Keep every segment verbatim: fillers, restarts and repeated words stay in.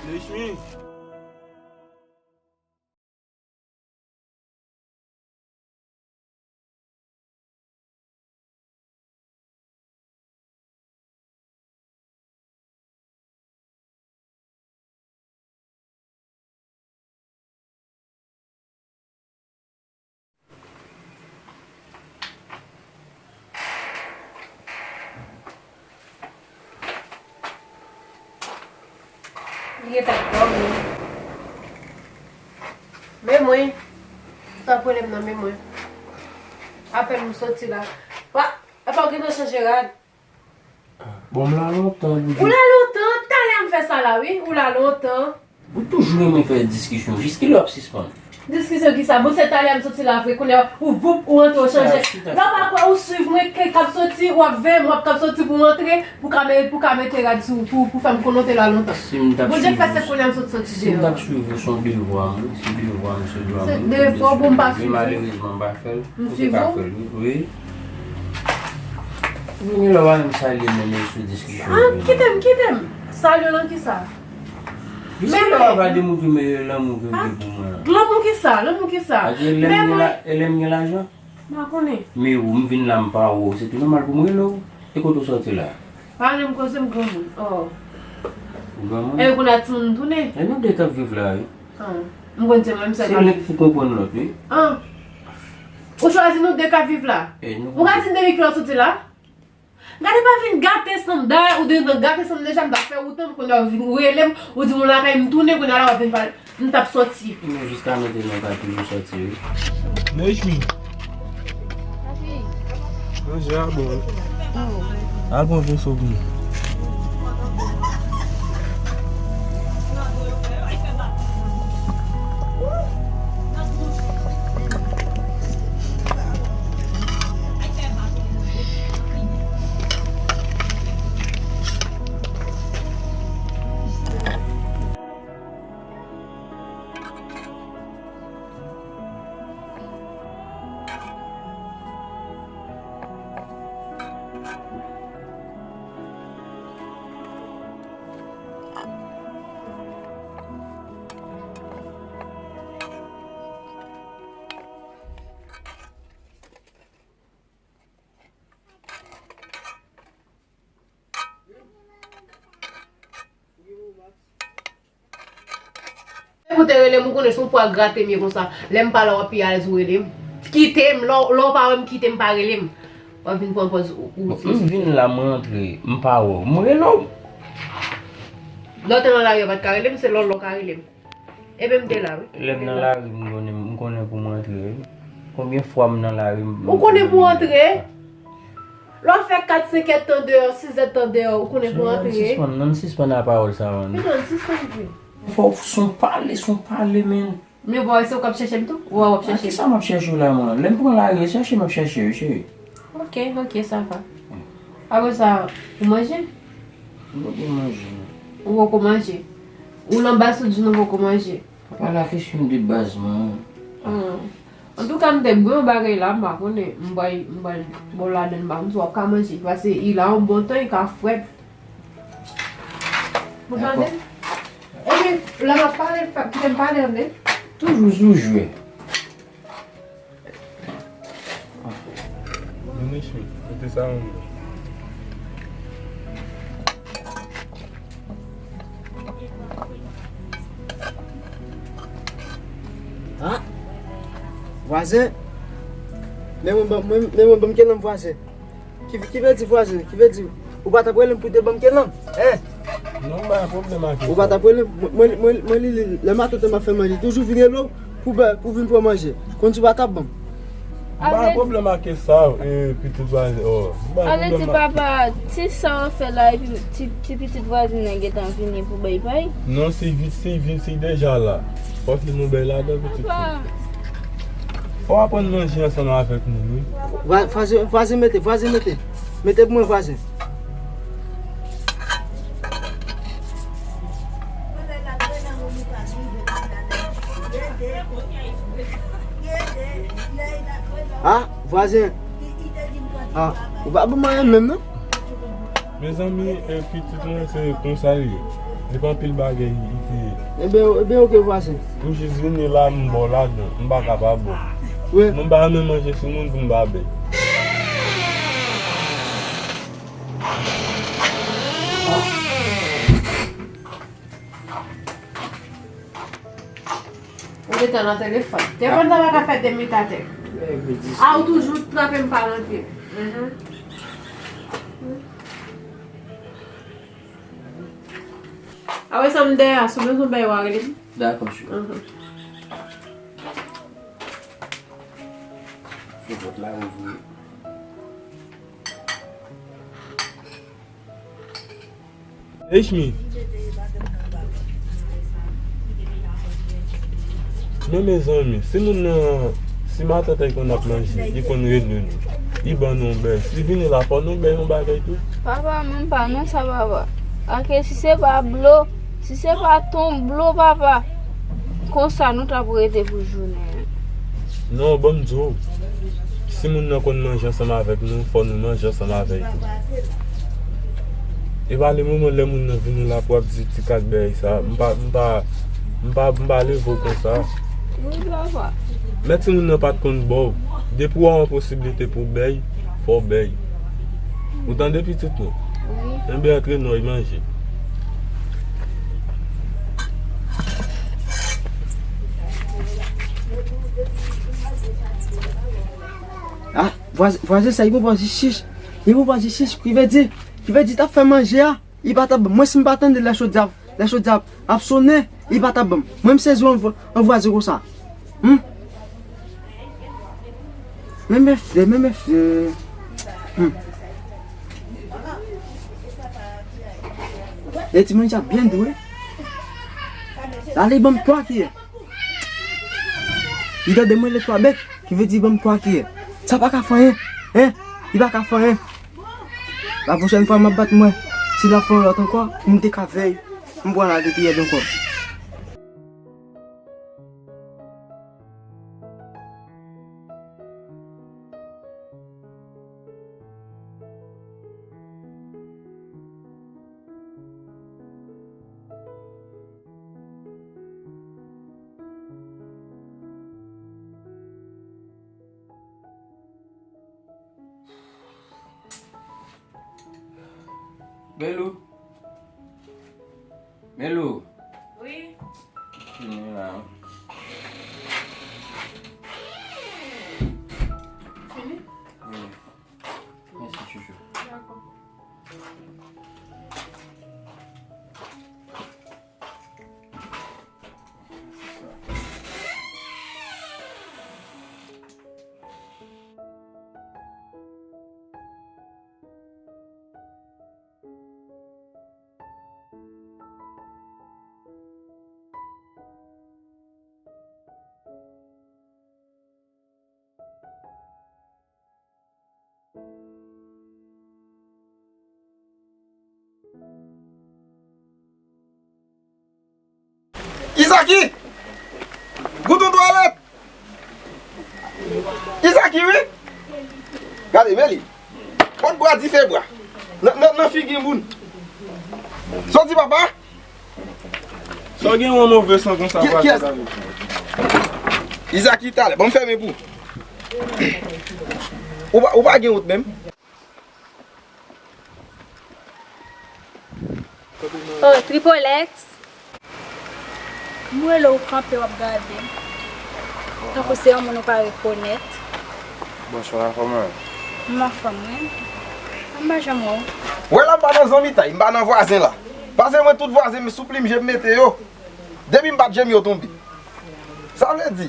Lechmi. Li gentan dòmi. Men mwen, sa pwoblèm nan, men mwen. Apèn m soti la. Wa, apa w gentan chanje rad? Bon, m la lontan, Boudjou. Ou la lontan? Talè m fè sa la, wi. Ou la lontan. Ou toujou renmen fè diskisyon. Jiskilè w ap sispann? Diskisyon ki sa? Bon, se talè m soti la vre. Kounye a, ou voup, ou antre, ou chanje. Lè w pa kwè, ou swiv mwen, k ap soti, w ap veye m, w ap k ap soti pou w antre, pou ka me-, pou ka mete rad sou, pou, pou fè m konnen w te la lontan. Si m t ap swiv ou, kounye a m sot soti deyò. Si m t ap swiv ou, se yon devwa m, wi. Se devwa m, se dwa m, wi. Se devwa w pou m pa swiv ou? Men malerezman, m pa fè l. M swiv ou? Ou te ka fè l, wi. Wi. Vini la, w a menm salye menm sou diskisyon. Ah, kite m, kite m. Salye w lan kisa? Jis lè w ap demontre meyè lanmou ke w gen pou mwen an. Lanmou kisa? Lanmou kisa? Paske lè m gen la-, lè m gen lajan. M pa konnen. Men ou, m vin la, m pa wè w. Se tou nòmal pou m rele w. E kote w sòti la? Pa rele m koze, m granmoun. Oh. Ou granmoun? E kounye a timoun m tounen. E nou de k ap viv la, wi. Ah. M konn se mwen, m sèl. Se lè k fou konprann lòt, wi. Ah. Ou chwazi nou de k ap viv la? E nou. Ou ka di m depi kilè w soti la? Gade, pa vin gate san m. Dayè, ou te nan gate san m deja, m t ap fè ou tann, kounye a ou vin, ou rele m, ou di m ou lakay, m tounen, kounye a la w ap vin pale. M t ap soti. Nou jiska mentnan nou ka toujou soti, wi. Nejmi. Papi. Manje a bon, wi. Oh. Al pran veso pou nou. Ou te rele m, ou konnen se yon pwa grate m ye konsa. Lè m pa la, w ap pi alèz ou rele m. Kite m, lè w, lè w pa wè m kite m, pa rele m. W ap vin pran pòz ou, ou. M vin la, m rantre, m pa wè w. M rele w. Lè w te nan lari a, w pa t ka rele m, se lè w, lè w ka rele m. Ebyen, m te la, wi. Lè m nan lari, m konnen, m konnen pou m rantre, wi. Konbyen fwa m nan lari, m... Ou konnen pou w rantre? Lè w fè kat, senk èdtan deyò, sis èdtan deyò, ou konnen pou w rantre. Sispann, ann sispann a pawòl sa, man. Men non, sispann vre. Fò w son pale, son pale, men. Men bon, se ou k ap chèche m tou? Ou wè w ap chèche m? Kisa m ap chèche w la, man? Lè m pran lari, chèche m ap chèche, wi, cheri. Ok, ok, sa va. Apre sa, ou manje? M poko manje, non. Ou poko manje? Ou nan baz ou di nou poko manje? Pa pale a kesyon de baz, man. Hmm. Antouka, m te bwè yon bagay la, m pa konnen, m bay, m bay bon ladan, m pa konn si w ap ka manje, paske li la yon bon tan, li ka frèt. Ou tande? Dakò. Epi, lè m ap pale, kite m pale, tande? Toujou sou jwe. Vini, chmi, kote sa yon... Ah! Vwazen! Men mwen, ban, mwen, men mwen, ban m kenanm vwazen. Ki, ki vle di vwazen? Ki vle di ou pa t ap rele m pou te ban m kenanm? Hein? Non, m pa gen pwoblèm ak sa. Ou pa t ap rele m? Mwen, mwen, mwen, mwen, li, li, lè maten tan m ap fè manje, toujou vin rele w pou ba, pou vin pran manje. Konn si w pa t ap ban m. M pa gen pwoblèm ak sa, e, pitit vwazen, oh. M pa gen pwoblèm ak... Sa vle di, papa, ti sa w fè la, epi ti, ti pitit vwazen nan gentan vini pou bay pay? Non, si vit, si vin, si deja la. Fòk li nou bay ladan, pitit fi. Papa. Fò w aprann manje ansanm avèk moun, wi. Vwa-, vwazen, vwazen mete, vwazen mete. Mete pou mwen, vwazen. Ah, vwazen. Ah, ou pa ban m anyen menm, non? Mezanmi, e, pitit mwen, se konsa l ye. Li pa anpil bagay li te ye. Ebyen, ebyen, oke, vwazen. Ou jis vini la, m ba w lajan. M pa ka pa ba w. Wi. Mwen pa renmen manje sou moun pou m pa bay. Ou gentan nan telefòn. Telefòn sa pa ka fè de minit atè. A, ou toujou trape m pa nan pye. Mhm. A, wè sa m dèyè a, si w bezwen bay w a rele m. Dakò, chou. Mhm. Fè pòt la ouvri. Echmi. Men mezanmi, si moun nan, si matant ay konn ap manje, li konn rele nou, li ban nou yon bèy. Si li vini la, fò nou bèy yon bagay tou. Papa, menm pa non sa, papa. Ake si se pa blo, si se pa ton blo, papa, konsa nou t ap rete pou jounen an. Non, ban m di w, si moun nan konn manje ansanm avèk nou, fò nou manje ansanm avè l tou. E pa le moman lè moun nan vini la pou ap di ti kak bèy sa, m pa, m pa, m pa, m pa leve w konsa. Wi, papa. Men timoun nan pa t konn ba w. Depi w wè yon posiblite pou w bèy, fò w bèy. Ou tande pitit mwen? Wi. Enben antre non, e manje. Ah, vwazen, vwazen sa, li pran pòz chich. Li pran pòz chich, ki vle di, ki vle di t ap fè manje a, li pa t ap ban m. Mwen, si m pa tande lè chodyè ap, lè chodyè ap, ap sonnen, li pa t ap ban m. Mwen, m sezi yon vwa-, yon vwazen konsa. Hmm? Men mesye, men mesye. Hmm. E ti manje ap byen dou wi. La li ban m twa kiyè. Li tande mwen le twa bèt, ki vle di ban m twa kiyè. Sa pa ka fè anyen, en? Li pa ka fè anyen. La pwochèn fwa m ap bat mwen, si l ap fè yon lòt ankò, m te ka vèy, m pral al de kiyè ankò. Melou. Melou. Wi. Fini la. Fini? Wi. Mèsi, chouchou. Dakò. Izaki! Gouton twalèt! Izaki, wi! Gade, men li. Pot bwa dife bwa. Nan, nan, nan figi moun. Sa w di, papa? Sa w gen yon move san konsa, papa? Izaki, talè. Ban m fèmen pou ou. Ou pa, ou pa gen wont menm. Oh, Tripolex. M rele w kanpe w ap gade m. Tankou se yon moun ou pa rekonèt. Bonswa, kòman w ye? M anfòm, wi. M pa janm wè w. Wè la, m pa nan zanmitay, m pa nan vwazen la. Pase mwen tout vwazen m sou plim je m mete yo. Depi m bat je m yo tonbe. Sa vle di,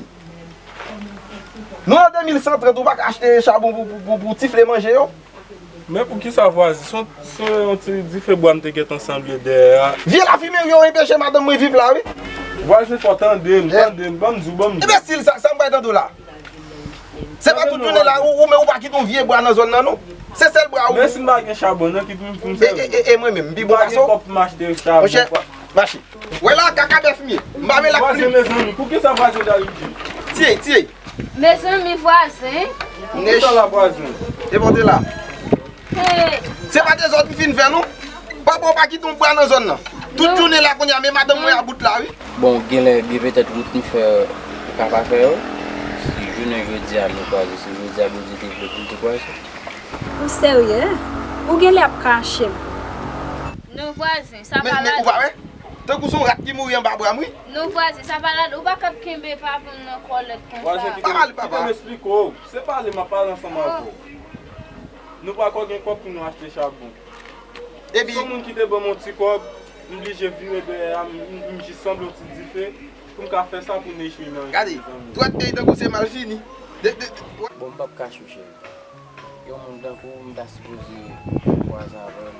nou nan de mil san trant, ou pa ka achte chabon pou, pou, pou, pou tifle manje yo? Men poukisa vwazen, se yon, se yon ti dife bwa m te gentan sanble dèyè a. Vye lafimen yo anpeche madanm mwen viv la, wi. Vwazen, fò tande m, tande m, ban m di w, ban m di w. Enbesil, sa, sa m bay tande w la. Se pa tout jounen la, ou, ou, men ou pa kite yon vye bwa nan zòn nan, non. Se sèl bwa ou. Men si m pa gen chabon, nan ki pou m, pou m sèvi? E, e, e, e mwen menm, m pi bon pase w. M pa gen kòb pou m achte chabon. Monchè, mache. Wè la, kaka bèf m ye. M pa vle lak plim. Vwazen, mezanmi, poukisa vwazen Dariki? Tiye, tiye. Mezanmi, vwazen. Nèch. Kisa la, vwazen? E bon, te la. Hey. Se pa dezòd m fin fè, non. Papa, w pa kite yon bwa nan zòn nan. Tout jounen la kounye a, men madanm mwen a bout la, wi. Bon, genlè, byen petèt wout nou fè, ou ka pa fè yo. Si jounen jodi a nou kwaze, se jodi a Bondye te vle pou nou te kwaze. Ou serye? Ou genlè ap kache m. Non, vwazen, sa pa la. Men, men ou pa wè? Tankou se yon rat ki mouri anba bra m, wi. Non, vwazen, sa pa la. Ou pa ka ap kenbe papa m nan kòlèt konsa. Vwazen, kite m, kite m esplike w. Se pale m ap pale ansanm avè w. Nou pa ko gen kòb pou nou achte chabon. Epi se yon moun ki te ban m yon ti kòb, m blije vire dèyè a, m, m, m jis sanble yon ti dife pou m ka fè sa pou Nechmi manje, mezanmi. Gade, dwèt peyi tankou se malfini. De, de, de, bon, m p ap kache w, cheri. Yon moun tankou w, m ta sipoze kwaze avè l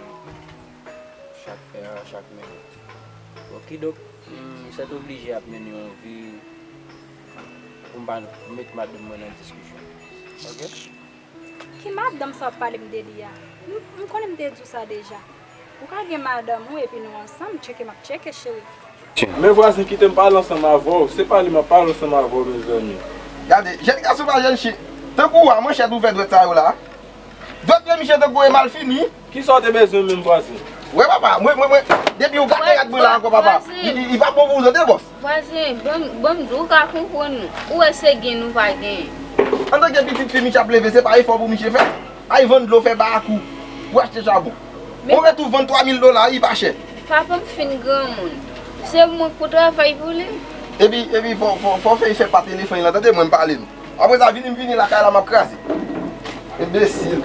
chak è, chak minit. Bon, kidonk, m sètoblije ap mennen yon vi pou m pa met madanm mwen nan diskisyon. Oke? Ki madanm sa w ap pale m de li a? M, m konnen m te di w sa deja. Ou ka gen madanm ou epi nou ansanm, tcheke m ap tcheke, cheri. Men vwazen, kite m pale ansanm avè w. Se pale m ap pale ansanm avè w, mezanmi. Gade, jèn gason pa jèn chen. Tankou w a, manchèt ou fè dwèt sa yo la. Dwèt pye misye tankou e malfini. Kisa w te bezwen menm, vwazen? Wè, papa, mwen, mwen, mwen, depi w gate rad mwen la ankò, papa, li, li, li pa bon pou ou tande, bòs. Vwazen, ban m, ban m di w, ou ka konprann nou. Ou wè se gen nou pa genyen. Antanke pitit fi misye ap leve, se pa efò pou misye fè. Ay vann dlo, fè bayakou pou achte chabon. Ou ret ou vann twa mil dola, li pa chè. Papa m fin granmoun. Se mwen k pou travay pou li. Epi, epi fò, fò, fò fè efè pa telefòn lan, tande mwen m pale nou. Apre sa, vini m vini lakay la, m ap kraze. Enbesil.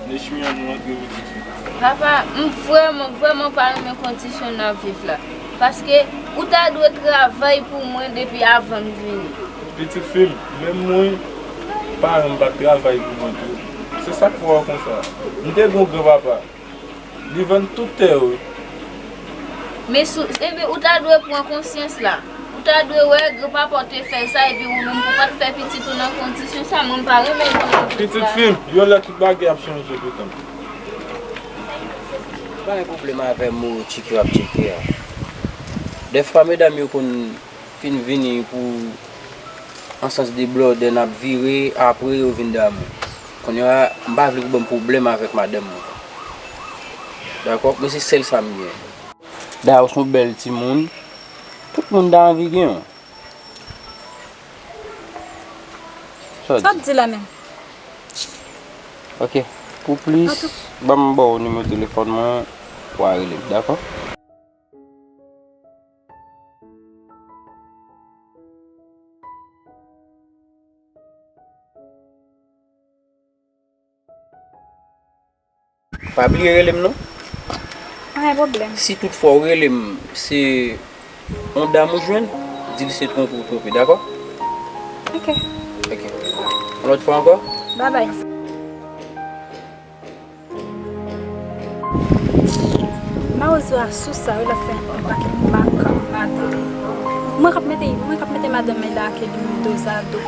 Nechmi an nou antre pitit fi. Papa, m vrèman, vrèman pa renmen kondisyon n ap viv la. Paske ou ta dwe travay pou mwen depi avan m vini. Pitit fi m, menm mwen, paran m pa t travay pou mwen tou. Se sa k fè w konsa. M te gen yon granpapa. Li vann tout tè yo. Men sou, enben, ou ta dwe pran konsyans la. Ou ta dwe wè granpapa w te fè sa, epi ou menm pou w pa t fè pitit ou nan kondisyon sa, mwen m pa renmen l konn pitit fi m, yon lè tout bagay ap chanje toutan. Pa gen pwoblèm avè mo tcheke w ap tcheke a. Dèfwa medam yo konn fin vini pou an sans de blòdè n ap vire, apre yo vin damou. Kounye a, m pa vle pou ban m pwoblèm avèk madanm mwen. Dakò? Mwen se sèl sa m gen. Dayè, w se yon bèl timoun. Tout moun ta anvi gen w. Sa w di? Sa w di la menm? Ok. Pou plis, ban m ba w nimewo telefòn mwen, w a rele m, dakò? Pa bliye rele m non. Pa gen pwoblèm. Si tout fwa w rele m, se yon dam ou jwenn, di l se twonpe w twonpe, dakò? Ok. Ok. Yon lòt fwa ankò? Babay. Mawozo a sou sa wi, l ap fè yon pakèt makak madanm. Mwen k ap mete, mwen k ap mete madanm mwen la ke li menm dozado.